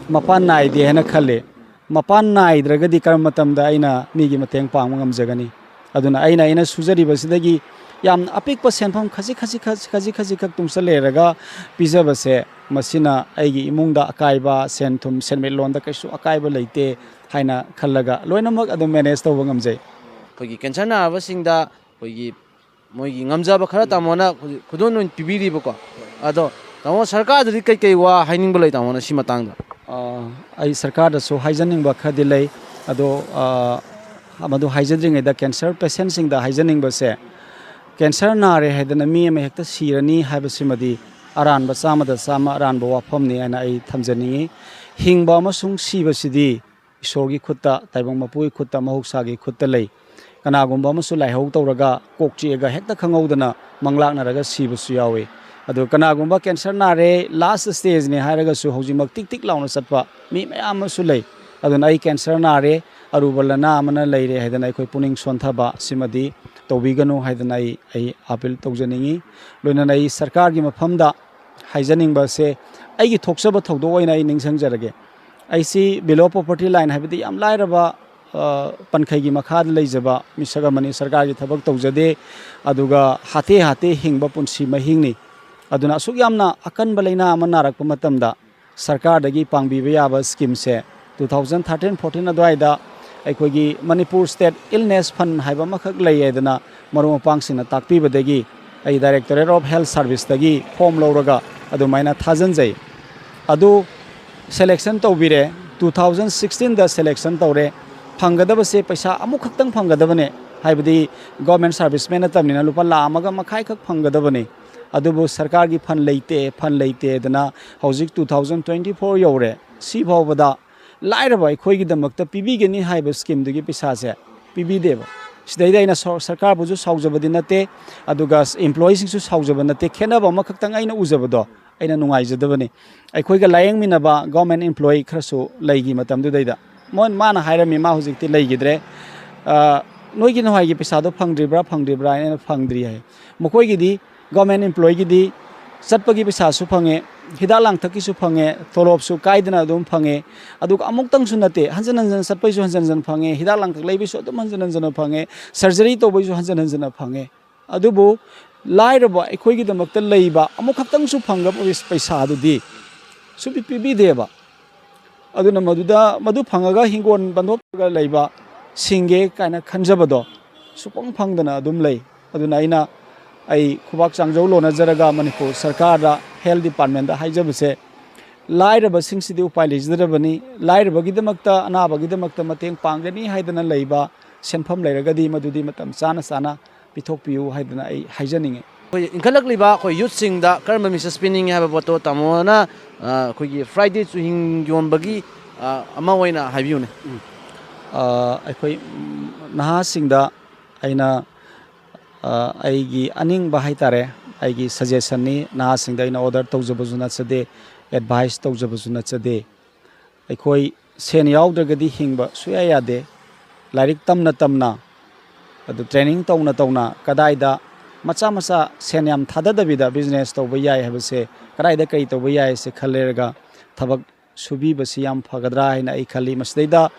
ꯃꯄꯥꯟ ꯅꯥꯏꯗꯦ ꯍꯥꯏꯅ ꯈꯜꯂꯤ꯫ ꯃꯄꯥꯟ ꯅꯥꯏꯗ꯭ꯔꯒꯗꯤ ꯀꯔꯝꯕ ꯃꯇꯝꯗ ꯑꯩꯅ ꯃꯤꯒꯤ ꯃꯇꯦꯡ ꯄꯥꯡꯕ ꯉꯝꯖꯒꯅꯤ? ꯑꯗꯨꯅ ꯑꯩꯅ, ꯑꯩꯅ ꯁꯨꯖꯔꯤꯕꯁꯤꯗꯒꯤ ꯌꯥꯝꯅ ꯑꯄꯤꯛꯄ ꯁꯦꯟꯐꯝ ꯈꯖꯤꯛ ꯈꯖꯤꯛ, ꯈꯖꯤꯛ ꯈꯖꯤꯛ, ꯈꯖꯤꯛ ꯈꯛ ꯇꯨꯡꯁꯤꯜ ꯂꯩꯔꯒ ꯄꯤꯖꯕꯁꯦ, ꯃꯁꯤꯅ ꯑꯩꯒꯤ ꯏꯃꯨꯡꯗ ꯑꯀꯥꯏꯕ, ꯁꯦꯟ ꯊꯨꯝ ꯁꯦꯟꯃꯤꯠꯂꯣꯟꯗ ꯀꯩꯁꯨ ꯑꯀꯥꯏꯕ ꯂꯩꯇꯦ ꯍꯥꯏꯅ ꯈꯜꯂꯒ ꯂꯣꯏꯅꯃꯛ ꯑꯗꯨꯝ ꯃꯦꯅꯦꯖ ꯇꯧꯕ ꯉꯝꯖꯩ꯫ ꯑꯩꯈꯣꯏꯒꯤ ꯀꯦꯟꯁꯔ ꯅꯥꯔꯕꯁꯤꯡꯗ ꯑꯩꯈꯣꯏꯒꯤ ꯃꯣꯏꯒꯤ ꯉꯝꯖꯕ ꯈꯔ ꯇꯥꯃꯣꯅ ꯍꯧꯖꯤꯛ ꯈꯨꯗꯣꯜ ꯑꯣꯏꯅ ꯄꯤꯕꯤꯔꯤꯕꯀꯣ꯫ ꯑꯗꯣ ꯇꯥꯃꯣ, ꯁꯔꯀꯥꯔꯗꯗꯤ ꯀꯩꯀꯩ ꯋꯥ ꯍꯥꯏꯅꯤꯡꯕ ꯂꯩ ꯇꯥꯃꯣꯅ ꯁꯤ ꯃꯇꯥꯡꯗ? ꯑ, ꯑꯩ ꯁꯔꯀꯥꯔꯗꯁꯨ ꯍꯥꯏꯖꯅꯤꯡꯕ ꯈꯔꯗꯤ ꯂꯩ꯫ ꯑꯗꯣ, ꯑ, ꯃꯗꯨ ꯍꯥꯏꯖꯗ꯭ꯔꯤꯉꯩꯗ, ꯀꯦꯟꯁꯔ ꯄꯦꯁꯦꯟꯁꯤꯡꯗ ꯍꯥꯏꯖꯅꯤꯡꯕꯁꯦ, ꯀꯦꯟꯁꯔ ꯅꯥꯔꯦ ꯍꯥꯏꯗꯅ ꯃꯤ ꯑꯃ ꯍꯦꯛꯇ ꯁꯤꯔꯅꯤ ꯍꯥꯏꯕꯁꯤꯃꯗꯤ ꯑꯔꯥꯟꯕ, ꯆꯥꯝꯃꯗ ꯆꯥꯝꯃ ꯑꯔꯥꯟꯕ ꯋꯥꯐꯝꯅꯤ ꯍꯥꯏꯅ ꯑꯩ ꯊꯝꯖꯅꯤꯡꯏ꯫ ꯍꯤꯡꯕ ꯑꯃꯁꯨꯡ ꯁꯤꯕꯁꯤꯗꯤ ꯏꯁꯣꯔꯒꯤ ꯈꯨꯠꯇ, ꯇꯥꯏꯕꯪ ꯃꯄꯨꯒꯤ ꯈꯨꯠꯇ, ꯃꯍꯧꯁꯥꯒꯤ ꯈꯨꯠꯇ ꯂꯩ꯫ ꯀꯅꯥꯒꯨꯝꯕ ꯑꯃꯁꯨ ꯂꯥꯏꯍꯧ ꯇꯧꯔꯒ, ꯀꯣꯛ ꯆꯤꯛꯑꯒ ꯍꯦꯛꯇ ꯈꯪꯍꯧꯗꯅ ꯃꯪꯂꯥꯛꯅꯔꯒ ꯁꯤꯕꯁꯨ ꯌꯥꯎꯏ꯫ ꯑꯗꯨ ꯀꯅꯥꯒꯨꯝꯕ ꯀꯦꯟꯁꯔ ꯅꯥꯔꯦ, ꯂꯥꯁ ꯁ꯭ꯇꯦꯖꯅꯤ ꯍꯥꯏꯔꯒꯁꯨ ꯍꯧꯖꯤꯛꯃꯛ ꯇꯤꯛ ꯇꯤꯛ ꯂꯥꯎꯅ ꯆꯠꯄ ꯃꯤ ꯃꯌꯥꯝ ꯑꯃꯁꯨ ꯂꯩ꯫ ꯑꯗꯨꯅ ꯑꯩ ꯀꯦꯟꯁꯔ ꯅꯥꯔꯦ, ꯑꯔꯨꯕ ꯂꯥꯏꯅꯥ ꯑꯃꯅ ꯂꯩꯔꯦ ꯍꯥꯏꯗꯅ ꯑꯩꯈꯣꯏ ꯄꯨꯛꯅꯤꯡ ꯁꯣꯟꯊꯕ ꯁꯤꯃꯗꯤ ꯇꯧꯕꯤꯒꯅꯨ ꯍꯥꯏꯗꯅ ꯑꯩ, ꯑꯩ ꯑꯥꯄꯤꯜ ꯇꯧꯖꯅꯤꯡꯏ꯫ ꯂꯣꯏꯅꯅ ꯑꯩ ꯁꯔꯀꯥꯔꯒꯤ ꯃꯐꯝꯗ ꯍꯥꯏꯖꯅꯤꯡꯕ ꯑꯁꯦ, ꯑꯩꯒꯤ ꯊꯣꯛꯆꯕ ꯊꯧꯗꯣꯛ ꯑꯣꯏꯅ ꯑꯩ ꯅꯤꯡꯁꯤꯡꯖꯔꯒꯦ꯫ ꯑꯩꯁꯤ below poverty line, ꯍꯥꯏꯕꯗꯤ ꯌꯥꯝ ꯂꯥꯏꯔꯕ, ꯑ, ꯄꯟꯈꯩꯒꯤ ꯃꯈꯥꯗ ꯂꯩꯖꯕ ꯃꯤꯁꯛ ꯑꯃꯅꯤ꯫ ꯁꯔꯀꯥꯔꯒꯤ ꯊꯕꯛ ꯇꯧꯖꯗꯦ, ꯑꯗꯨꯒ ꯍꯥꯇꯦ ꯍꯥꯇꯦ ꯍꯤꯡꯕ ꯄꯨꯟꯁꯤ ꯃꯍꯤꯡꯅꯤ꯫ ꯑꯗꯨꯅ ꯑꯁꯨꯛ ꯌꯥꯝꯅ ꯑꯀꯟꯕ ꯂꯥꯏꯅꯥ ꯑꯃ ꯅꯥꯔꯛꯄ ꯃꯇꯝꯗ ꯁꯔꯀꯥꯔꯗꯒꯤ ꯄꯥꯡꯕꯤꯕ ꯌꯥꯕ ꯁ꯭ꯀꯤꯝꯁꯦ two thousand thirteen fourteen ꯑꯗꯨꯋꯥꯏꯗ ꯑꯩꯈꯣꯏꯒꯤ ꯃꯅꯤꯄꯨꯔ ꯁ꯭ꯇꯦꯠ ꯏꯜꯅꯦꯁ ꯐꯟ ꯍꯥꯏꯕ ꯑꯃꯈꯛ ꯂꯩ ꯍꯥꯏꯗꯅ ꯃꯔꯨꯞ ꯃꯄꯥꯡꯁꯤꯡꯅ ꯇꯥꯛꯄꯤꯕꯗꯒꯤ ꯑꯩ Directorate of Health Serviceꯇꯒꯤ ꯐꯣꯝ ꯂꯧꯔꯒ ꯑꯗꯨꯃꯥꯏꯅ ꯊꯥꯖꯤꯟꯖꯩ꯫ ꯑꯗꯨ selection ꯇꯧꯕꯤꯔꯦ, two thousand sixteen ꯗ selection ꯇꯧꯔꯦ꯫ ꯐꯪꯒꯗꯕꯁꯦ ꯄꯩꯁꯥ ꯑꯃꯨꯛꯈꯛꯇꯪ ꯐꯪꯒꯗꯕꯅꯦ, ꯍꯥꯏꯕꯗꯤ government serviceman ꯅꯠꯇꯕꯅꯤꯅ ꯂꯨꯄꯥ ꯂꯥꯈ ꯑꯃꯒ ꯃꯈꯥꯏꯈꯛ ꯐꯪꯒꯗꯕꯅꯤ꯫ ꯑꯗꯨꯕꯨ ꯁꯔꯀꯥꯔꯒꯤ fund ꯂꯩꯇꯦ, fund ꯂꯩꯇꯦꯗꯅ ꯍꯧꯖꯤꯛ two thousand twenty four ꯌꯧꯔꯦ, ꯁꯤ ꯐꯥꯎꯕꯗ ꯂꯥꯏꯔꯕ ꯑꯩꯈꯣꯏꯒꯤꯗꯃꯛꯇ ꯄꯤꯕꯤꯒꯅꯤ ꯍꯥꯏꯕ scheme ꯗꯨꯒꯤ ꯄꯩꯁꯥꯁꯦ ꯄꯤꯕꯤꯗꯦꯕ꯫ ꯁꯤꯗꯩꯗ ꯑꯩꯅ ꯁꯔ-, ꯁꯔꯀꯥꯔꯕꯨꯁꯨ ꯁꯥꯎꯖꯕꯗꯤ ꯅꯠꯇꯦ, ꯑꯗꯨꯒ employee ꯁꯤꯡꯁꯨ ꯁꯥꯎꯖꯕ ꯅꯠꯇꯦ꯫ ꯈꯦꯠꯅꯕ ꯑꯃꯈꯛꯇꯪ ꯑꯩꯅ ꯎꯖꯕꯗꯣ ꯑꯩꯅ ꯅꯨꯡꯉꯥꯏꯖꯗꯕꯅꯤ꯫ ꯑꯩꯈꯣꯏꯒ ꯂꯥꯌꯦꯡꯃꯤꯟꯅꯕ government employee ꯈꯔꯁꯨ ꯂꯩꯈꯤ ꯃꯇꯝꯗꯨꯗꯩꯗ꯫ ꯃꯣꯏ, ꯃꯥꯅ ꯍꯥꯏꯔꯝꯃꯤ, ꯃꯥ ꯍꯧꯖꯤꯛꯇꯤ ꯂꯩꯈꯤꯗ꯭ꯔꯦ꯫ ꯑ, "ꯅꯣꯏꯒꯤ ꯅꯍꯥꯟꯋꯥꯏꯒꯤ ꯄꯩꯁꯥꯗꯣ ꯐꯪꯗ꯭ꯔꯤꯕ꯭ꯔꯥ, ꯐꯪꯗ꯭ꯔꯤꯕ꯭ꯔꯥ?" ꯍꯥꯏꯅ, "ꯐꯪꯗ꯭ꯔꯤ" ꯍꯥꯏ꯫ ꯃꯈꯣꯏꯒꯤꯗꯤ government employee ꯒꯤꯗꯤ ꯆꯠꯄꯒꯤ ꯄꯩꯁꯥꯁꯨ ꯐꯪꯉꯦ, ꯍꯤꯗꯥꯛ ꯂꯥꯡꯊꯛꯀꯤꯁꯨ ꯐꯪꯉꯦ, ꯇꯣꯂꯣꯞꯁꯨ ꯀꯥꯏꯗꯅ ꯑꯗꯨꯝ ꯐꯪꯉꯦ꯫ ꯑꯗꯨꯒ ꯑꯃꯨꯛꯇꯪꯁꯨ ꯅꯠꯇꯦ, ꯍꯟꯖꯟ ꯍꯟꯖꯟ ꯆꯠꯄꯩꯁꯨ ꯍꯟꯖꯟ ꯍꯟꯖꯟ ꯐꯪꯉꯦ, ꯍꯤꯗꯥꯛ ꯂꯥꯡꯊꯛ ꯂꯩꯕꯩꯁꯨ ꯑꯗꯨꯝ ꯍꯟꯖꯟ ꯍꯟꯖꯟꯅ ꯐꯪꯉꯦ, surgery ꯇꯧꯕꯩꯁꯨ ꯍꯟꯖꯟ ꯍꯟꯖꯟꯅ ꯐꯪꯉꯦ꯫ ꯑꯗꯨꯕꯨ ꯂꯥꯏꯔꯕ ꯑꯩꯈꯣꯏꯒꯤꯗꯃꯛꯇ ꯂꯩꯕ ꯑꯃꯨꯛꯈꯛꯇꯪꯁꯨ ꯐꯪꯒꯗꯕ ꯄꯩꯁꯥꯗꯨꯗꯤ ꯁꯨꯡꯄꯤ ꯄꯤꯕꯤꯗꯦꯕ꯫ ꯑꯗꯨꯅ ꯃꯗꯨꯗ, ꯃꯗꯨ ꯐꯪꯉꯒ ꯍꯤꯡꯒꯣꯜ ꯕꯟꯗꯣꯞ ꯇꯧꯔꯒ ꯂꯩꯕ, ꯁꯤꯡꯒꯦ ꯀꯥꯏꯅ ꯈꯟꯖꯕꯗꯣ ꯁꯨꯛꯐꯪ ꯐꯪꯗꯅ ꯑꯗꯨꯝ ꯂꯩ꯫ ꯑꯗꯨꯅ ꯑꯩꯅ, ꯑꯩ ꯈꯨꯕꯥꯛ ꯆꯥꯡꯖꯧ ꯂꯣꯟꯅꯖꯔꯒ ꯃꯅꯤꯄꯨꯔ ꯁꯔꯀꯥꯔꯗ, health department ꯇ ꯍꯥꯏꯖꯕꯁꯦ, ꯂꯥꯏꯔꯕꯁꯤꯡꯁꯤꯗꯤ ꯎꯄꯥꯏ ꯂꯩꯖꯗ꯭ꯔꯕꯅꯤ꯫ ꯂꯥꯏꯔꯕꯒꯤꯗꯃꯛꯇ, ꯑꯅꯥꯕꯒꯤꯗꯃꯛꯇ ꯃꯇꯦꯡ ꯄꯥꯡꯒꯅꯤ ꯍꯥꯏꯗꯅ ꯂꯩꯕ ꯁꯦꯟꯐꯝ ꯂꯩꯔꯒꯗꯤ ꯃꯗꯨꯗꯤ ꯃꯇꯝ ꯆꯥꯅ ꯆꯥꯅ ꯄꯤꯊꯣꯛꯄꯤꯌꯨ ꯍꯥꯏꯗꯅ ꯑꯩ ꯍꯥꯏꯖꯅꯤꯡꯉꯤ꯫ ꯑꯩꯈꯣꯏ ꯏꯟꯈꯠꯂꯛꯂꯤꯕ ꯑꯩꯈꯣꯏ youth ꯁꯤꯡꯗ ꯀꯔꯝꯕ message ꯄꯤꯅꯤꯡꯉꯤ ꯍꯥꯏꯕ ꯄꯣꯠꯇꯣ ꯇꯥꯃꯣꯅ, ꯑ, ꯑꯩꯈꯣꯏꯒꯤ Friday ꯆꯨꯍꯤꯡ ꯌꯣꯟꯕꯒꯤ, ꯑ, ꯑꯃ ꯑꯣꯏꯅ ꯍꯥꯏꯕꯤꯌꯨꯅꯦ꯫ ꯑ, ꯑꯩꯈꯣꯏ, ꯎꯝ, ꯅꯍꯥꯁꯤꯡꯗ ꯑꯩꯅ, ꯑ, ꯑꯩꯒꯤ ꯑꯅꯤꯡꯕ ꯍꯥꯏꯇꯥꯔꯦ, ꯑꯩꯒꯤ suggestion ꯅꯤ꯫ ꯅꯍꯥꯁꯤꯡꯗ ꯑꯩꯅ order ꯇꯧꯖꯕꯁꯨ ꯅꯠꯆꯗꯦ, advice ꯇꯧꯖꯕꯁꯨ ꯅꯠꯆꯗꯦ꯫ ꯑꯩꯈꯣꯏ ꯁꯦꯟ ꯌꯥꯎꯗ꯭ꯔꯒꯗꯤ ꯍꯤꯡꯕ ꯁꯨꯡꯌꯥ ꯌꯥꯗꯦ꯫ ꯂꯥꯏꯔꯤꯛ ꯇꯝꯅ ꯇꯝꯅ, ꯑꯗꯨ training ꯇꯧꯅ ꯇꯧꯅ ꯀꯗꯥꯏꯗ ꯃꯆꯥ ꯃꯆꯥ ꯁꯦꯟ ꯌꯥꯝ ꯊꯥꯗꯗꯕꯤꯗ business ꯇꯧꯕ ꯌꯥꯏ ꯍꯥꯏꯕꯁꯦ, ꯀꯗꯥꯏꯗ ꯀꯔꯤ ꯇꯧꯕ ꯌꯥꯏ ꯍꯥꯏꯁꯦ ꯈꯜꯂꯦꯔꯒ ꯊꯕꯛ ꯁꯨꯕꯤꯕꯁꯤ ꯌꯥꯝ ꯐꯒꯗ꯭ꯔꯥ ꯍꯥꯏꯅ ꯑꯩ ꯈꯜꯂꯤ꯫ ꯃꯁꯤꯗꯩꯗ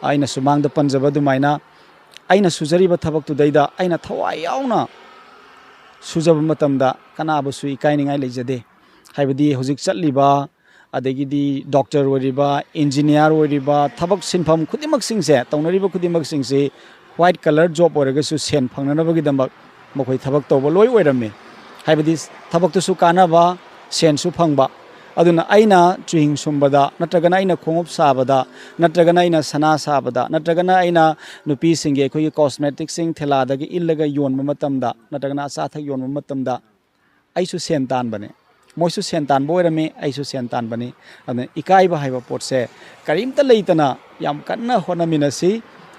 ꯑꯩꯅ ꯁꯨꯃꯥꯡꯗ ꯄꯟꯖꯕ ꯑꯗꯨꯃꯥꯏꯅ ꯑꯩꯅ ꯁꯨꯖꯔꯤꯕ ꯊꯕꯛꯇꯨꯗꯩꯗ ꯑꯩꯅ ꯊꯋꯥꯏ ꯌꯥꯎꯅ ꯁꯨꯖꯕ ꯃꯇꯝꯗ ꯀꯅꯥꯕꯨꯁꯨ ꯏꯀꯥꯏꯅꯤꯡꯉꯥꯏ ꯂꯩꯖꯗꯦ꯫ ꯍꯥꯏꯕꯗꯤ ꯍꯧꯖꯤꯛ ꯆꯠꯂꯤꯕ, ꯑꯗꯒꯤꯗꯤ doctor ꯑꯣꯏꯔꯤꯕ, engineer ꯑꯣꯏꯔꯤꯕ, ꯊꯕꯛ ꯁꯤꯟꯐꯝ ꯈꯨꯗꯤꯡꯃꯛꯁꯤꯡꯁꯦ, ꯇꯧꯅꯔꯤꯕ ꯈꯨꯗꯤꯡꯃꯛꯁꯤꯡꯁꯤ white collar job ꯑꯣꯏꯔꯒꯁꯨ ꯁꯦꯟ ꯐꯪꯅꯅꯕꯒꯤꯗꯃꯛ ꯃꯈꯣꯏ ꯊꯕꯛ ꯇꯧꯕ ꯂꯣꯏ ꯑꯣꯏꯔꯝꯃꯤ꯫ ꯍꯥꯏꯕꯗꯤ ꯊꯕꯛꯇꯨꯁꯨ ꯀꯥꯟꯅꯕ, ꯁꯦꯟꯁꯨ ꯐꯪꯕ꯫ ꯑꯗꯨꯅ ꯑꯩꯅ ꯆꯨꯍꯤꯡ ꯁꯨꯝꯕꯗ, ꯅꯠꯇ꯭ꯔꯒꯅ ꯑꯩꯅ ꯈꯣꯡꯎꯞ ꯁꯥꯕꯗ, ꯅꯠꯇ꯭ꯔꯒꯅ ꯑꯩꯅ ꯁꯅꯥ ꯁꯥꯕꯗ, ꯅꯠꯇ꯭ꯔꯒꯅ ꯑꯩꯅ ꯅꯨꯄꯤꯁꯤꯡꯒꯤ ꯑꯩꯈꯣꯏꯒꯤ cosmeticꯁꯤꯡ ꯊꯦꯂꯥꯗꯒꯤ ꯏꯜꯂꯒ ꯌꯣꯟꯕ ꯃꯇꯝꯗ, ꯅꯠꯇ꯭ꯔꯒꯅ ꯑꯆꯥ ꯑꯊꯛ ꯌꯣꯟꯕ ꯃꯇꯝꯗ, ꯑꯩꯁꯨ ꯁꯦꯟ ꯇꯥꯟꯕꯅꯦ, ꯃꯣꯏꯁꯨ ꯁꯦꯟ ꯇꯥꯟꯕ ꯑꯣꯏꯔꯝꯃꯤ, ꯑꯩꯁꯨ ꯁꯦꯟ ꯇꯥꯟꯕꯅꯤ꯫ ꯑꯗꯨꯅ ꯏꯀꯥꯏꯕ ꯍꯥꯏꯕ ꯄꯣꯠꯁꯦ ꯀꯔꯤꯝꯇ ꯂꯩꯇꯅ ꯌꯥꯝ ꯀꯟꯅ ꯍꯣꯠꯅꯃꯤꯟꯅꯁꯤ꯫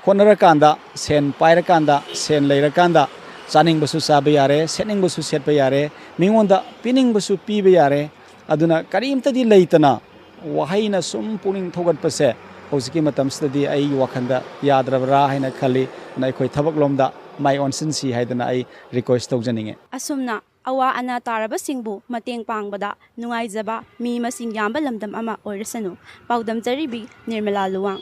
ꯍꯣꯠꯅꯔꯀꯥꯟꯗ, ꯁꯦꯟ ꯄꯥꯏꯔꯀꯥꯟꯗ, ꯁꯦꯟ ꯂꯩꯔꯀꯥꯟꯗ ꯆꯥꯅꯤꯡꯕꯁꯨ ꯆꯥꯕ ꯌꯥꯔꯦ, ꯁꯦꯠꯅꯤꯡꯕꯁꯨ ꯁꯦꯠꯄ ꯌꯥꯔꯦ, ꯃꯤꯉꯣꯟꯗ ꯄꯤꯅꯤꯡꯕꯁꯨ ꯄꯤꯕ ꯌꯥꯔꯦ꯫ ꯑꯗꯨꯅ ꯀꯔꯤꯝꯇꯗꯤ ꯂꯩꯇꯅ ꯋꯥꯍꯩꯅ ꯁꯨꯝ ꯄꯨꯛꯅꯤꯡ ꯊꯧꯒꯠꯄꯁꯦ ꯍꯧꯖꯤꯛꯀꯤ ꯃꯇꯝꯁꯤꯗꯗꯤ ꯑꯩꯒꯤ ꯋꯥꯈꯜꯗ ꯌꯥꯗ꯭ꯔꯕ꯭ꯔꯥ ꯍꯥꯏꯅ ꯈꯜꯂꯤ꯫ ꯑꯗꯨꯅ ꯑꯩꯈꯣꯏ ꯊꯕꯛꯂꯣꯝꯗ ꯃꯥꯏ ꯑꯣꯟꯁꯤꯟꯁꯤ ꯍꯥꯏꯗꯅ ꯑꯩ request ꯇꯧꯖꯅꯤꯡꯉꯤ꯫ ꯑꯁꯨꯝꯅ ꯑꯋꯥ ꯑꯅꯥ ꯇꯥꯔꯕꯁꯤꯡꯕꯨ ꯃꯇꯦꯡ ꯄꯥꯡꯕꯗ ꯅꯨꯡꯉꯥꯏꯖꯕ ꯃꯤ ꯃꯁꯤꯡ ꯌꯥꯝꯕ ꯂꯝꯗꯝ ꯑꯃ ꯑꯣꯏꯔꯁꯅꯨ꯫ ꯄꯥꯎꯗꯝꯖꯔꯤꯕꯤ ꯅꯤꯔꯃꯂꯥ ꯂꯨꯋꯥꯡ꯫